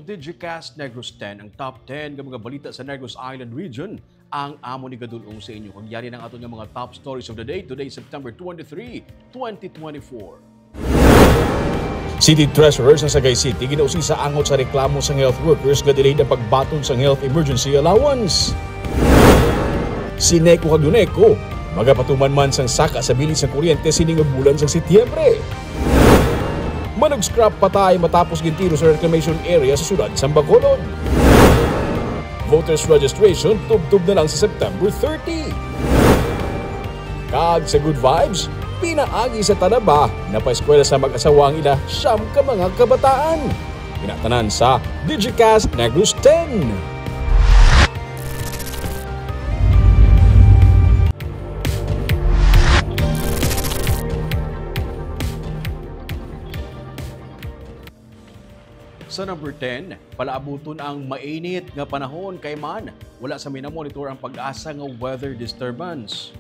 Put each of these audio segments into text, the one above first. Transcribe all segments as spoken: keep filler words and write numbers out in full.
Digicast Negros ten, ang top ten nga mga balita sa Negros Island Region, ang amon igadul-ong sa inyo. Kag yari ang aton nga mga top stories of the day, today, September twenty-three, twenty twenty-four. City Treasurer sa Sagay City ginausisa angot sa reklamo sang health workers nga delayed ang pagbaton sang health emergency allowance. Sineco kag Uneco magapatuman man sang saka sa bilis sang kuryente sining nga bulan sang Setyembre. Manug-scrap patay matapos gintiro sa reclamation area sa siyudad sang Bacolod. Voters registration tubtob na lang sa September thirty. Kag sa Good Vibes, pinaagi sa Tanaba, napaeskwela sa mag-asawa ang ila siyam ka mga kabataan. Ginatanan sa Digicast Negros ten. Sa number ten, palaabuton ang mainit nga panahon kay man wala sa minamonitor ang PAGASA nga weather disturbance.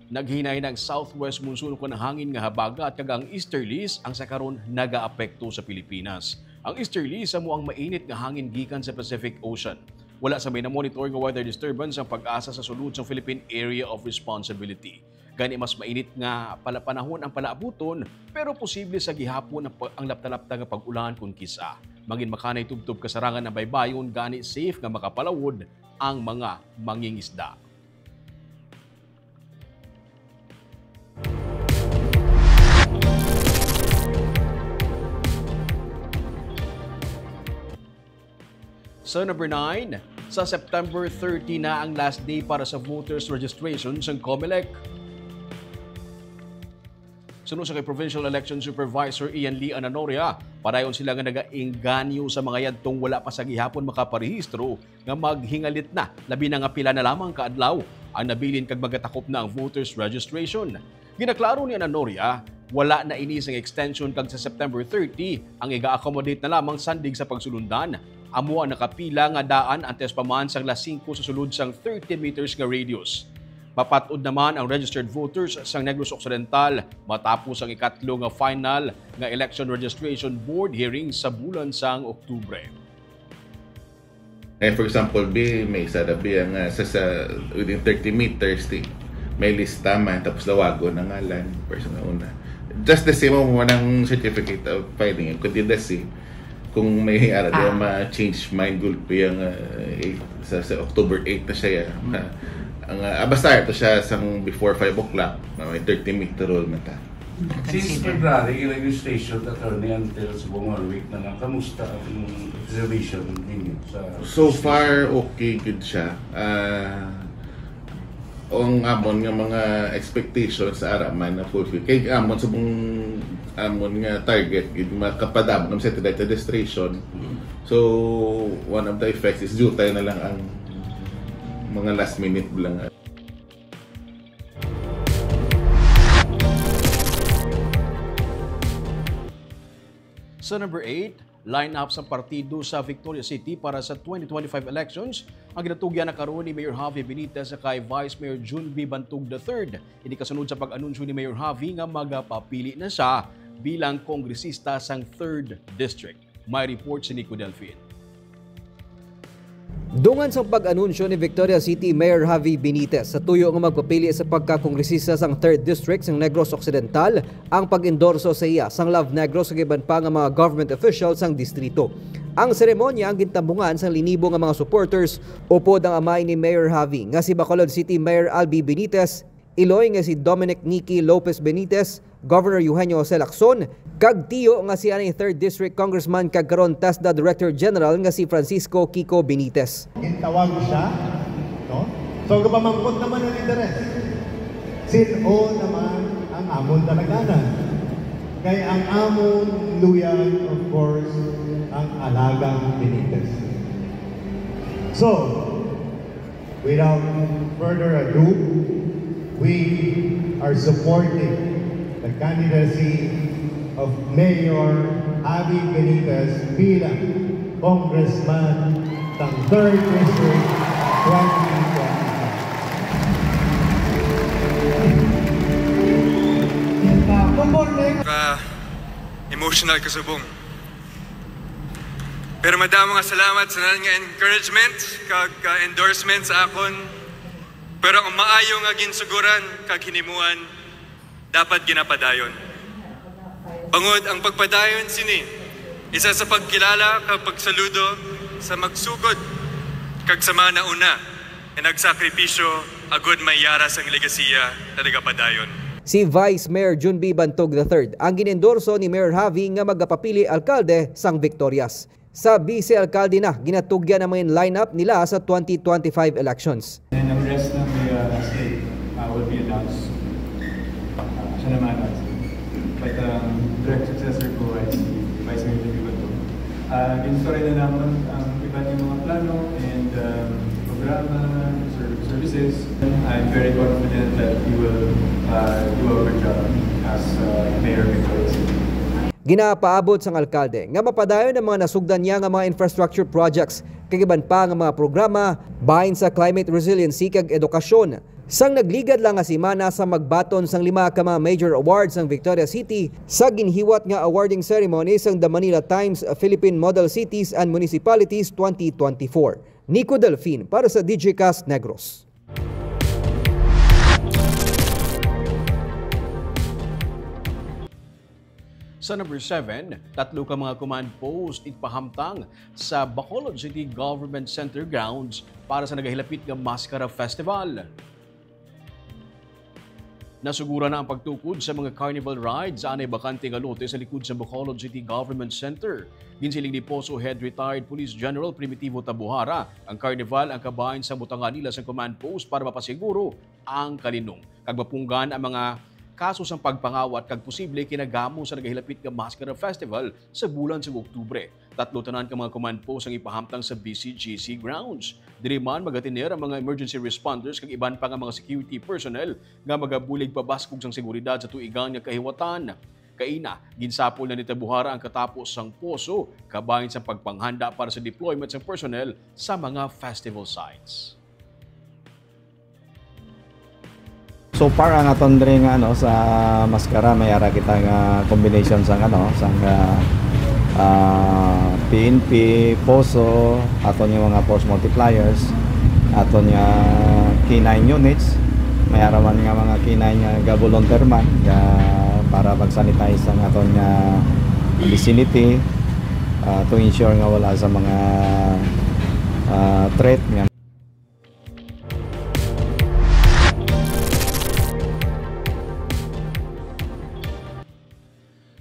Naghinay ang southwest monsoon kon hangin nga habagat kag ang easterlies ang sa karon nagaapekto sa Pilipinas. Ang easterlies amo ang mainit nga hangin gikan sa Pacific Ocean. Wala sa minamonitor nga weather disturbance ang PAGASA sa sulod sang Philippine Area of Responsibility. Gani, mas mainit nga pala panahon ang palaabuton, pero posible sa gihapon ang pa-, ang lapta-lapta nga pag-ulan kon kis-a. Manginmakanay tubtob kasarangan ang baybayon, gani safe nga makapalawod ang mga mangingisda. Sa number nine, sa September thirty na ang last day para sa voters registration sang COMELEC. Suno sa kay Provincial Election Supervisor Ian Lee Ananoria, padayon sila nga nagaengganyo sa mga yadtong wala pa sa gihapon makaparehistro nga maghingalit na, labi na nga pila na lamang ka adlaw ang nabilin kag magatakop na ang voters registration. Ginaklaro ni Ananoria, wala na ini sang extension kag sa September thirty ang iga-accommodate na lamang sandig sa pagsulundan amo ang nakapila nga daan antes pa man sang alas singko sa sulod sang thirty meters nga radius. Mapat-od naman ang registered voters sang Negros Occidental matapos ang ikatlo nga final nga election registration board hearing sa bulan sang Oktubre. Eh, for example, bi, may isa na bi ang, ah, sa, sa, within thirty meters, ti, may lista man, tapos lawagon ang ngalan, person na una. Just the same mo nang certificate of filing, kundi the same, kung may ara di Ah. ma-change mind gulpi ang, ah, eight, sa, sa October eight na siya, ah. Ma-, ang, ah, basta ito siya sang before five o'clock, na may thirty meter rule na ta. Since Consider. February, i-registration, attorney, until sa one week na lang, kamusta ang observation ninyo sa So far, okay gid siya. Ah, ang amon nga mga expectations sa ara man na fulfill. Kay amon sa mong, amon nga target, gid makapadam ng satellite registration. Mm. So, one of the effects is jutay na lang ang mga last minute lang. Sa number eight, line-up sang partido sa Victoria City para sa twenty twenty-five elections ang ginatugyan na karon ni Mayor Javi Benitez kay Vice Mayor Jun B Bantog the third. Ini kasunod sa pag-anunsyo ni Mayor Javi nga magapapili na siya bilang kongresista sang third District. May report si Nico Delfin. Dungan sang pag-anunsyo ni Victoria City Mayor Javi Benitez sa tuyo nga magpapili sa pagkakongresista sang Third District sang Negros Occidental, ang pag-endorso sa iya sang Love Negros kag iban pa nga mga government officials sang distrito. Ang seremonya ang gintambungan sang linibo nga mga supporters upod ang amay ni Mayor Javi nga si Bacolod City Mayor Albi Benitez, iloy nga si Dominic Nicky Lopez Benitez, Governor Eugenio Jose Lacson, kag tiyo nga si anay Third District Congressman kag karon TESDA Director General nga si Francisco Kiko Benitez. Gintawag siya, no? So, gapamangkot naman ang interes. Sin-o naman ang amon dalaganan? Kay ang amon luyag, of course, ang Alagang Benitez. So, without further ado, we are supporting the candidacy of Mayor Javi Benitez bilang Congressman ng Third District twenty twenty-five. Ka emotional ka subong. Pero madamo nga salamat sa tanan nga encouragement kag, ah, endorsement sa akon. Pero ang maayo nga ginsuguran kag hinimuan dapat ginapadayon. Bangod ang pagpadayon sini, isa sa pagkilala kag pagsaludo sa magsugod kag sa mga nauna nga nagsakripisyo agud may yara sang legasiya nga nagapadayon. Si Vice Mayor Jun B Bantog the third ang gin-endorso ni Mayor Javi nga magapapili alkalde sang Victorias. Sa vice alkalde na, ginatugyan ang main lineup nila sa twenty twenty-five elections. And ang rest ng the, uh, slate, uh, will be announced. Uh, siya naman, uh, but, um, direct successor ko ay si Vice Mayor Jun B Bantog. Uh, ginistorya na namon ang iba niyang mga plano and, um, programa, ser-, services. I'm very confident that he will, uh, do a good job as, uh, mayor of Victoria City. Ginapaabot sang alkalde nga mapadayon ang mga nasugdan niya nga mga infrastructure projects kag iban pa nga mga programa bahin sa climate resiliency kag edukasyon. Sang nagligad lang nga semana sa magbaton sang lima ka mga major awards sang Victoria City sa ginhiwat nga awarding ceremony sang The Manila Times Philippine Model Cities and Municipalities twenty twenty-four. Nico Delfin para sa Digicast Negros. Sa number seven, tatlo ka mga command post ipahamtang sa Bacolod City Government Center grounds para sa nagahilapit nga Mascara Festival. Nasuguran na ang pagtukod sa mga carnival rides sa anay bakante nga lote sa likod sa Bacolod City Government Center. Ginsiling ni Poso Head Retired Police General Primitivo Tabuhara, ang carnival ang kabahin sa butangan nila sa command post para mapasiguro ang kalinong kag mapunggan ang mga kaso sang pagpangawat kag posible kinagamo sa nagahilapit nga Mascara Festival sa bulan sang Oktubre. Tatlo tanan ka mga command post ang ipahamtang sa B C G C grounds. Diri man magatener ang mga emergency responders kag iban pa nga mga security personnel nga magabulig pabaskog sang seguridad sa tuigan nga kahiwatan. Kaina, ginsapol na ni Tabuhara ang katapos sang Poso kabahin sang pagpanghanda para sa deployment sang personnel sa mga festival sites. So far, ang aton diri nga, ano, sa Mascara, may ara kita nga combination sang, ano, sang, ah, ah, P N P, Poso, aton nga mga force multipliers, aton nga K nine units, may ara man nga mga K nine nga ga-volunteer man, ga-, para mag-sanitize ang aton nga vicinity, ah, to ensure nga wala sa mga, ah, threat nga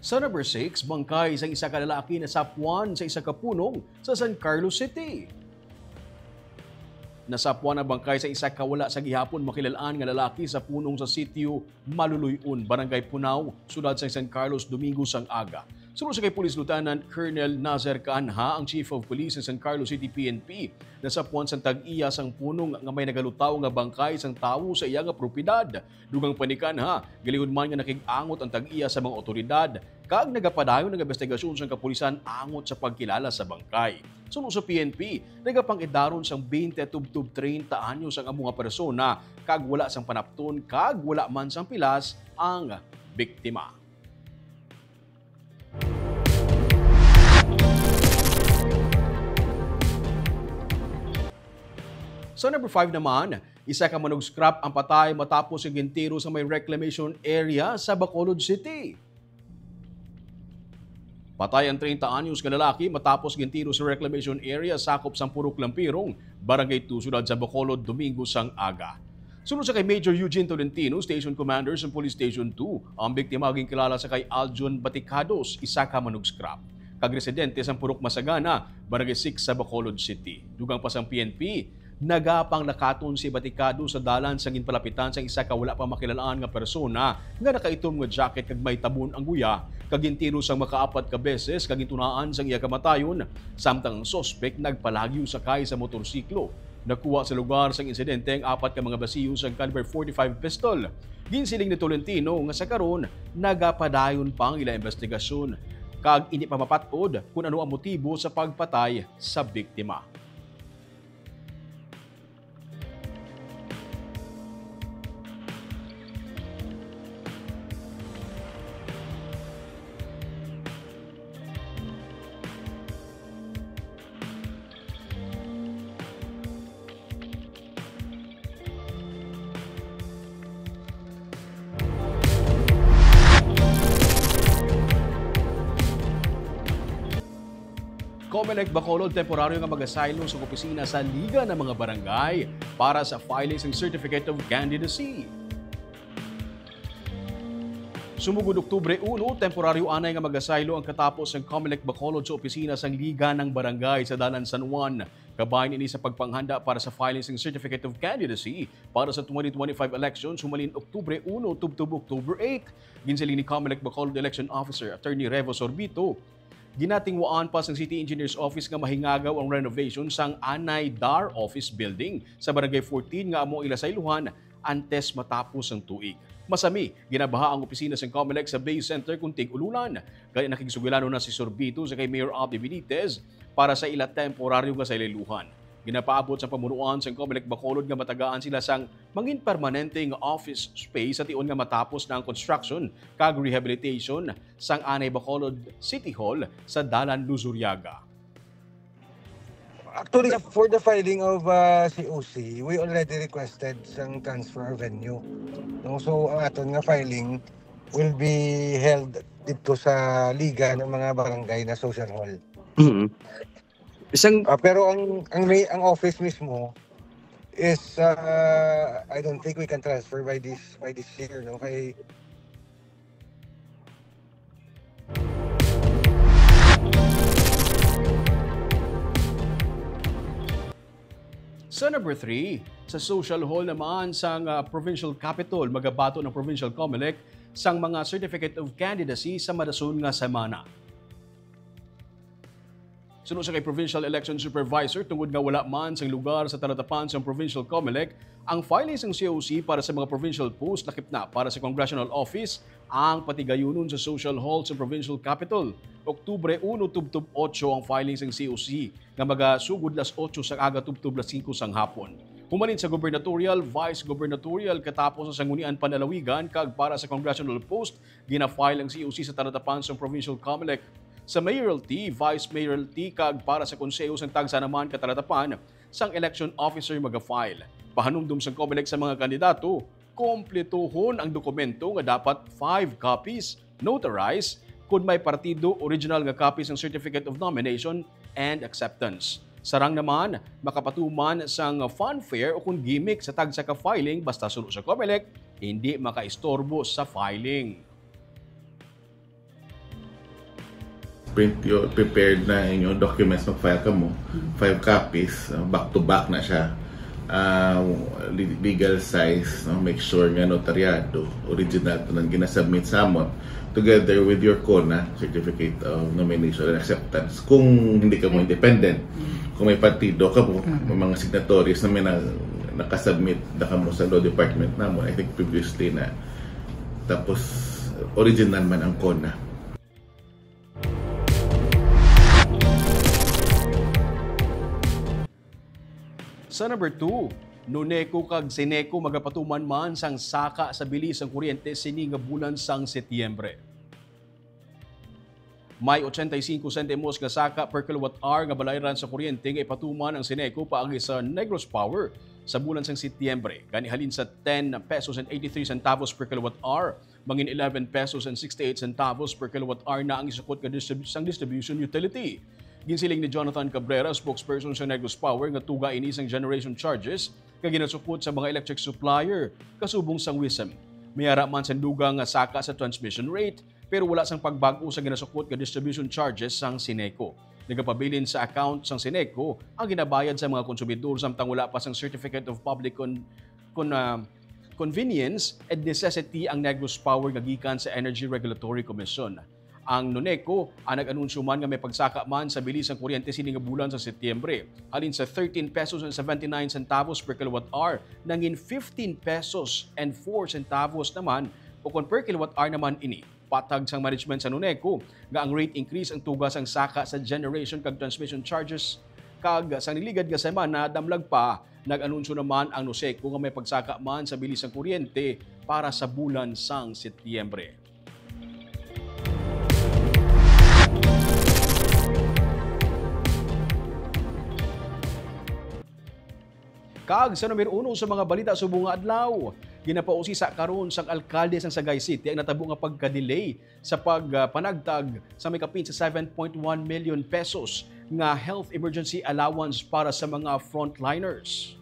Sa number six, bangkay sang isa ka lalaki nasapwan sa isa ka punong sa San Carlos City. Nasapwan ang bangkay sa isa ka wala sa gihapon makilal-an nga lalaki sa punong sa sitio Maluluy-on, Barangay Punao, siyudad sang San Carlos, Domingo sang aga. Suno sa kay Police Lieutenant Colonel Nazer Kaanha, ang Chief of Police sa San Carlos City P N P, nasapwan sang tag-iya sang punong nga may nagalutaw nga bangkay sang tawo sa iya nga propiedad. Dugang pa ni Kaanha, galiwad man nga nakig-angot ang tag-iya sa mga awtoridad, kag nagapadayon ang investigasyon sang kapulisan angot sa pagkilala sa bangkay. Suno sa P N P, nagapang-edaron sang twenty tubtob treinta anyos ang amo nga persona, kag wala sang panapton kag wala man sang pilas ang biktima. Sa number five naman, isa ka manug-scrap ang patay matapos nga gintiro sa may reclamation area sa Bacolod City. Patay ang treinta anyos nga lalaki matapos gintiro sa reclamation area sakop sang Purok Lampirong, Barangay two, siyudad sa Bacolod, Domingo sang aga. Suno sa kay Major Eugene Tolentino, Station Commander sa Police Station two, ang biktima ginkilala sa kay Aljon Baticados, isa ka manug-scrap, kag residente sang Purok Masagana, Barangay six sa Bacolod City. Dugang pa sang P N P, nagapanglakaton si Baticados sa dalan sang ginpalapitan sang isa ka wala pa makilal-an nga persona nga nakaitom nga jacket kag may tabon ang guya, kag gintiro sang makaapat ka beses kag gintunaan sang iya kamatayon, samtang ang suspek nagpalagyo sakay sa motorsiklo. Nakuha sa lugar sang insidente ang apat ka mga basiyo sang caliber forty-five pistol. Ginsiling ni Tolentino nga sa karon nagapadayon pa ang ila investigasyon kag indi pa mapat-od kon ano ang motibo sa pagpatay sa biktima. Comelec Bacolod temporaryo nga magasaylo sa opisina sa Liga ng mga Barangay para sa filing sang Certificate of Candidacy. Sumugod Oktubre uno, temporaryo anay nga magasaylo ang katapos sang Comelec Bacolod sa opisina sang Liga ng Barangay sa Dalan San Juan. Kabahin ini sa pagpanghanda para sa filing sang Certificate of Candidacy para sa twenty twenty-five elections humalin Oktubre uno tubtob October eight. Ginsiling ni Comelec Bacolod Election Officer Attorney Revo Sorbito, ginatingwaan pa sang City Engineers Office nga mahingagaw ang renovation sang anay DAR office building sa Barangay fourteen nga amo ang ila sayluhan antes matapos ang tuig. Masami, ginabaha ang opisina sang Comelec sa Bay Center kon tig-ululan. Gani, nakigsugilanon na si Sorbito sa kay Mayor Abby Benitez para sa ila temporaryo nga sayluhan. Ginapaabot sa pamunuan sang Comelec Bacolod nga matagaan sila sang mangin permanente nga office space sa tion nga matapos na ang construction kag rehabilitation sang anay Bacolod City Hall sa Dalan Luzuriaga. Actually, for the filing of uh, C O C, we already requested sang transfer of venue. No? So, ang aton nga filing will be held dito sa Liga ng mga Barangay na Social Hall. Mhm. Isang Ah, pero ang ang may ang office mismo is uh, I don't think we can transfer by this by this year, no? Kay Sa number three, sa social hall naman sang ah, provincial capitol, magabaton ang provincial Comelec sang mga certificate of candidacy sa madason nga semana. Suno sa kay Provincial Election Supervisor, tungod nga wala man sang lugar sa talatapan sang Provincial Comelec, ang filing sang C O C para sa mga provincial post lakip na para sa Congressional Office ang patigayunon sa Social Hall sa Provincial Capitol. Oktubre uno tubtob otso ang filing sang C O C nga magasugod las otso sang aga tubtob las singko sang hapon. Humalin sa gubernatorial, vice gubernatorial, katapos sa sanggunian panlalawigan kag para sa congressional post, gina-file ang C O C sa talatapan sang Provincial Comelec. Sa mayoralty, vice mayoralty, kag para sa konseho sang tagsa naman ka talatapan, sang election officer maga-file. Pahanumdom sang Comelec sa mga kandidato, kompletuhon ang dokumento nga dapat five copies, notarized, kun may partido, original nga copy sang Certificate of Nomination and Acceptance. Sarang naman, makapatuman sang fanfare o kun gimmick sa tagsa ka filing basta suno sa Comelec, hindi makaistorbo sa filing. Print your prepared na inyong documents, mag-file ka mo, five copies, uh, back to back na siya. Uh, le- legal size, no? Make sure nga notaryado, original to nang ginasubmit sa amon, together with your CONA, Certificate of Nomination and Acceptance. Kung hindi ka mo independent, kung may partido ka mo, may mga signatories na may na, nakasubmit na ka mo sa law department namo, I think previously na. Tapos, original man ang CONA. Sa number two, Noneco kag Ceneco magapatuman man sang saka sa bili sang kuryente sini nga bulan sang Setyembre. May ochenta y cinco sentimos nga saka per kilowatt hour nga balayran sa kuryente nga ipatuman ang Ceneco paagi sa Negros Power sa bulan sang Setyembre, gani halin sa ten pesos and eighty-three centavos per kilowatt hour, mangin eleven pesos and sixty-eight centavos per kilowatt hour na ang isukot nga distrib- sang distribution utility. Ginsiling ni Jonathan Cabrera, spokesperson sa Negros Power, nga tuga ini sang generation charges nga ginasukot sa mga electric supplier kasubong sang WISM. May ara man sang dugang nga saka sa transmission rate, pero wala sang pagbag-o sa ginasukot nga distribution charges sang Ceneco. Nagapabilin sa account sang Ceneco ang ginabayad sa mga konsumidor samtang wala pa sang Certificate of Public Con- Con- ah, Convenience and Necessity ang Negros Power nga gikan sa Energy Regulatory Commission. Ang Noneco ang nag-anunsyo man nga may pagsaka man sa bili sang kuryente sini nga bulan sa Setyembre, halin sa thirteen pesos and seventy-nine centavos per kilowatt hour, nangin fifteen pesos and four centavos naman, o kon per kilowatt hour naman ini. Patag sang management sa Noneco nga ang rate increase ang tuga sang saka sa generation kag transmission charges, kag sang nagligad nga semana, damlag pa, nag-anunsyo naman ang Noseco nga may pagsaka man sa bili sang kuryente para sa bulan sang Setyembre. Kag sa numero uno sa mga balita subong nga adlaw, ginapausisa karon sang alkalde sang Sagay City ang natabo nga pagka-delay sa pagpanagtag sa may kapin sa seven point one million pesos nga health emergency allowance para sa mga frontliners.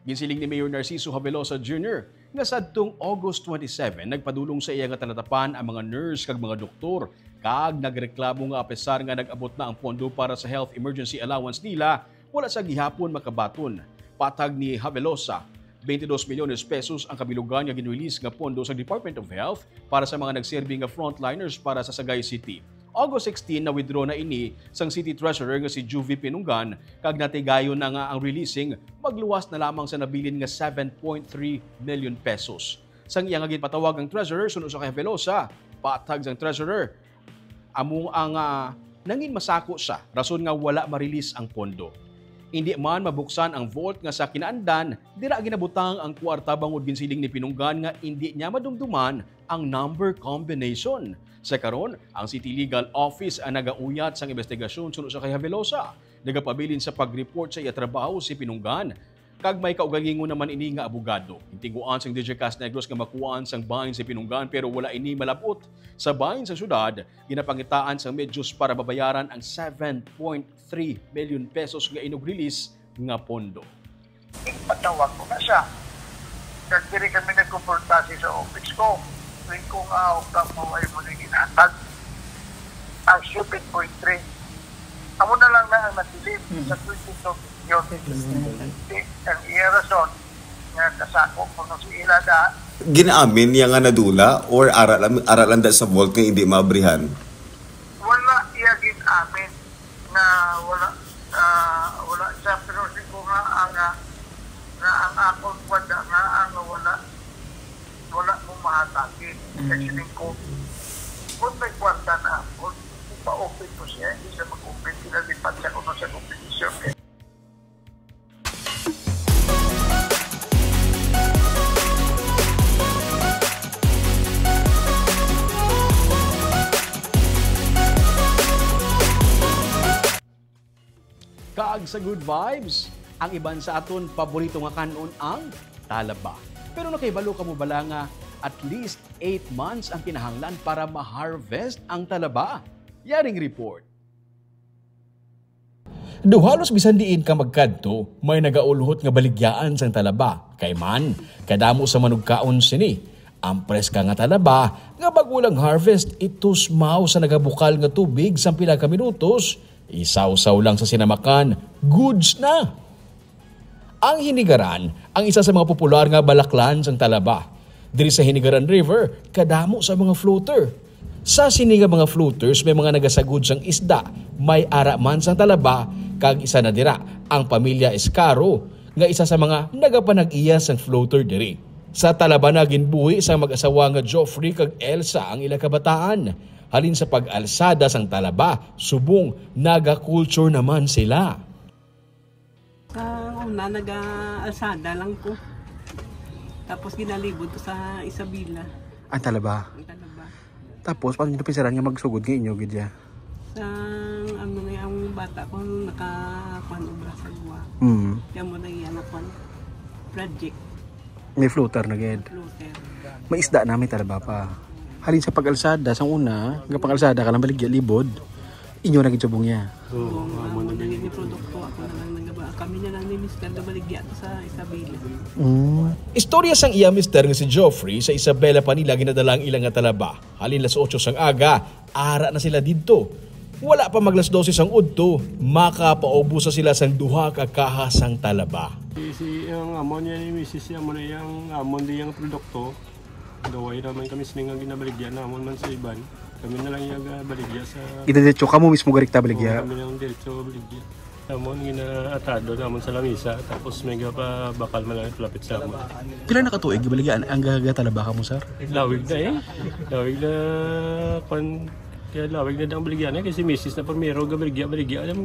Ginsiling ni Mayor Narciso Havelosa Junior nga sadtong August twenty-seven, nagpadulong sa iya nga talatapan ang mga nurse kag mga doktor, kag nagreklamo nga apesar nga nag-abot na ang pondo para sa health emergency allowance nila, wala sa gihapon makabaton. Patag ni Havelosa, twenty-dos milyones pesos ang kabilugan nga ginrelease nga pondo sa Department of Health para sa mga nagserbi nga frontliners para sa Sagay City. August sixteen, na-withdraw na ini sang City Treasurer nga si Juvie Pinungan, kag natigayon na nga ang releasing magluwas na lamang sa nabilin nga seven point three million pesos. Sang iya nga ginpatawag ang Treasurer suno sa kay Velosa, patag sang Treasurer, amo ang, ah, nangin masako siya, rason nga wala ma-release ang pondo. Indi man mabuksan ang vault nga sa kinaandan, dira ginabutang ang kuwarta, bangod ginsiling ni Pinunggan nga indi niya madumduman ang number combination. Sa karon, ang City Legal Office ang nagauyat sang investigasyon suno sa kay Havelosa. Nagapabilin sa pag-report sa iya trabaho si Pinunggan, kag may kaugalingon naman ini nga abogado. Gintinguan sang Digicast Negros nga makuhaan sang bahin si Pinunggan, pero wala ini malab-ot. Sa bahin sa syudad, ginapangitaan sang medyos para mabayaran ang seven point three million pesos nga inug-release nga pondo. Ginpatawag ko na siya. Kag diri kami nagkumpronta sa office ko. Tuig ko nga, "Aw, kamo ay mo ning inatag ang seven point three. Amo na lang na ang nabilin sa twenty-two million." Ang iya rason nga kasako ko no si Ilada. Gin-amin niya nga nadula, or ara lang, ara lang da sa vault nga hindi maabrihan? Wala iya gin-amin nga wala, ah, wala siya, pero si ko nga, ah, nga, nga ang akon kwanda nga, ah, nga wala, wala mo mahatagin. Kay siling ko, kung may kwarta na, kung pa-open ko siya, hindi siya mag-open, pinalipat siya kuno sa competition. Kag sa good vibes, ang iban sa aton paborito nga kan-on, ang talaba. Pero nakahibalo kamo bala nga at least eight months ang kinahanglan para ma-harvest ang talaba? Yaring report. Daw halos bisan diin ka magkadto, may nagaulhot nga baligyaan sang talaba. Kay man, kadamo sa manugkaon sini. Ang preska nga talaba nga bag-o lang harvest, itusmaw sa nagabukal nga tubig sang pila ka minutos, isawsaw lang sa sinamakan, goods na. Ang hinigaran, ang isa sa mga popular nga balaklan sang talaba. Diri sa Hinigaran River, kadamo sa mga floater. Sa sini nga mga floaters, may mga nagasagod sang isda, may ara man sang talaba, kag isa na dira ang pamilya Escaro, nga isa sa mga nagapanag-iya sang floater diri. Sa talaba na ginbuhi sang mag-asawa nga Geoffrey kag Elsa ang ila kabataan. Halin sa pag-alsada sang talaba, subong nagakulture naman sila. Sa una, nag-aalsada lang ko. Tapos ginalibot ko sa Isabela. Ang talaba? Ang talaba. Tapos, paano nyo napinsaran nga magsugod nga inyo gid ya? Sa, ano na, ang bata ko, nakakuan obra sa Guam. Mm. Kaya mo na yan, nakuan, project. May floater na gid. Floater. May isda na, may talaba pa. Halin sa pag-alsada, sa una, nga pang-alsada ka lang, baligya, libod. Inyo na gid subong ya. Oo, amo na gid. Ang produkto, ako na lang nagaba-, kami na lang ni Mister gabaligya sa Isabela. Mm. Istorya sang iya mister nga si Geoffrey, sa Isabela pa nila ginadala ang ila nga talaba. Halin las otso sang aga, ara na sila didto. Wala pa maglas dose sang udto, makapaubos na sila sang duha ka kaha sang talaba. Si, si, ang amon yan, yung misis niya, amo na yung amon di yung produkto. Gaway naman kami sining nga ginabaligya namon man sa iban. Kami na lang yung, ah, baligya sa Ginadiretso kamo mismo garik ta baligya? Oo, kami na lang diretso baligya. Namon ginaatado namon sa lamisa, tapos may gapabakal man lang lapit sa amon. Pila na ka tuig gibaligya ang gaga talaba kamo, sir? Lawig na eh. Lawig na, kwan, kaya lawig na ang baligya na, kasi misis na primero gabaligya, baligya. Alam mo,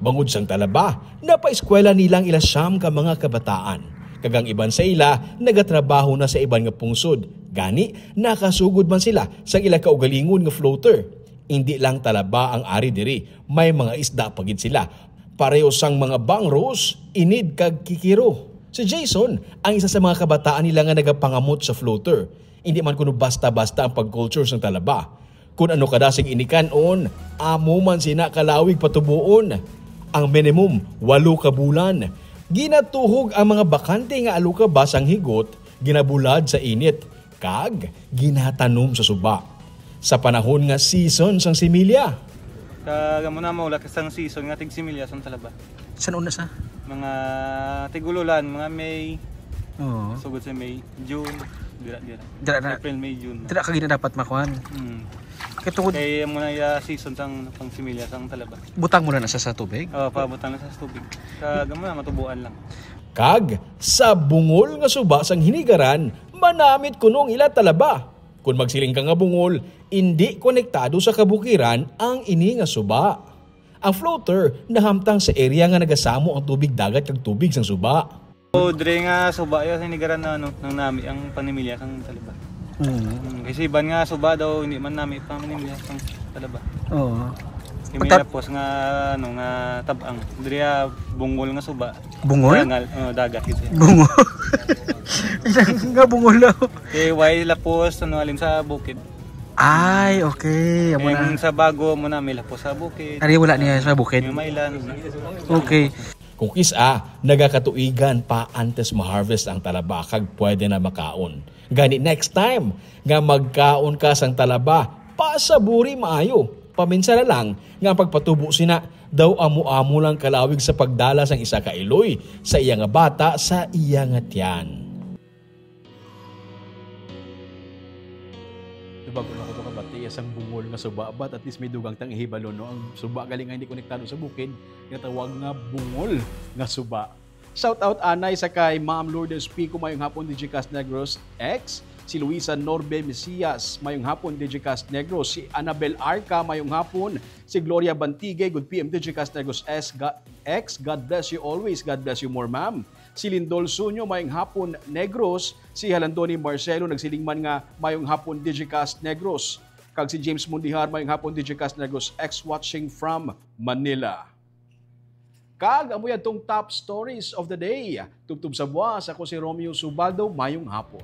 Bangod sang talaba, napaeskwela nila ang ila siyam ka mga kabataan, kag ang iban sa ila nagatrabaho na sa iban nga pungsod. Gani, nakasugod man sila sang ila kaugalingon nga floater. Indi lang talaba ang ari diri, may mga isda pa gid sila. Pareho sang mga bangros, inid kag kikiro. Si Jason ang isa sa mga kabataan nila nga nagapangamot sa floater. Indi man kuno basta-basta ang pag-culture sang talaba. Kun ano kada sing inikan-on, amo man sina kalawig patubuon. Ang minimum, walo ka bulan. Ginatuhog ang mga bakante nga alukaba sang higot, ginabulad sa init, kag ginatanom sa suba. Sa panahon nga season sang similya. Kag amo na, mawala ka sang season nga tigsimilya sang talaba. San una sa? Mga tigululan, mga May. Oo. Sugod sa May, June, dira, dira. Dira na. April, May, June. Dira ka gina dapat makuan. Hmm. Kay tungod Kay amo na ya season sang pangsimilya sang talaba. Butang mo na na sa, sa tubig? Oh, pabutang na sa tubig. Kag amo na, matubuan lang. Kag sa bungol nga suba sang hinigaran, manamit kuno ang ila talaba. Kun magsiling ka nga bungol, indi konektado sa kabukiran ang ini nga suba. Ang floater nahamtang sa area nga nagasamo ang tubig dagat kag tubig sang suba. O, dre nga suba ya, hinigaran na, ano, nang nami ang panimilya sang talaba. Mm. Mm, kasi iban nga suba daw, hindi man nami panimilya sang talaba. Oo. Kay may Pagka- lapos nga, ano, nga tabang. Dre, ah, bungol nga suba. Bungol? Dangal, oh, dagat gid siya. Bungol. Nga bungol daw. Kay way lapos, ano, alin sa bukid. Ay, okay. Amo na. Yung sa bago mo na, may lapos sa bukid. Ari, wala niya sa bukid. May mailan. Okay. Kung kis-a, nagakatuigan pa antes ma-harvest ang talaba kag pwede na makaon. Gani next time nga magkaon ka sang talaba, pasaburi maayo. Paminsa na lang nga ang pagpatubo sina daw amo-amo lang kalawig sa pagdala sang isa ka iloy sa iya nga bata sa iya nga tiyan. Bago na ko to kabati, iya sang bungol nga suba, but at least may dugang tang ihibalo, no? Ang suba gali nga hindi konektado sa bukid, ginatawag nga bungol nga suba. Shout out anay sa kay Ma'am Lourdes Pico, mayong hapon, D J Cast Negros X. Si Luisa Norbe Mesias, mayong hapon, D J Cast Negros. Si Annabel Arca, mayong hapon. Si Gloria Bantigue, good P M, D J Cast Negros S, Ga-, X. God bless you always. God bless you more, ma'am. Si Lindol Sunyo, mayong hapon, Negros. Si Halandoni Marcelo, nagsiling man nga, mayong hapon, D J Cast Negros. Kag si James Mundihar, mayong hapon, D J Cast Negros X, watching from Manila. Kag amo yadtong top stories of the day. Tubtob sa buwas, ako si Romeo Subaldo, mayong hapon.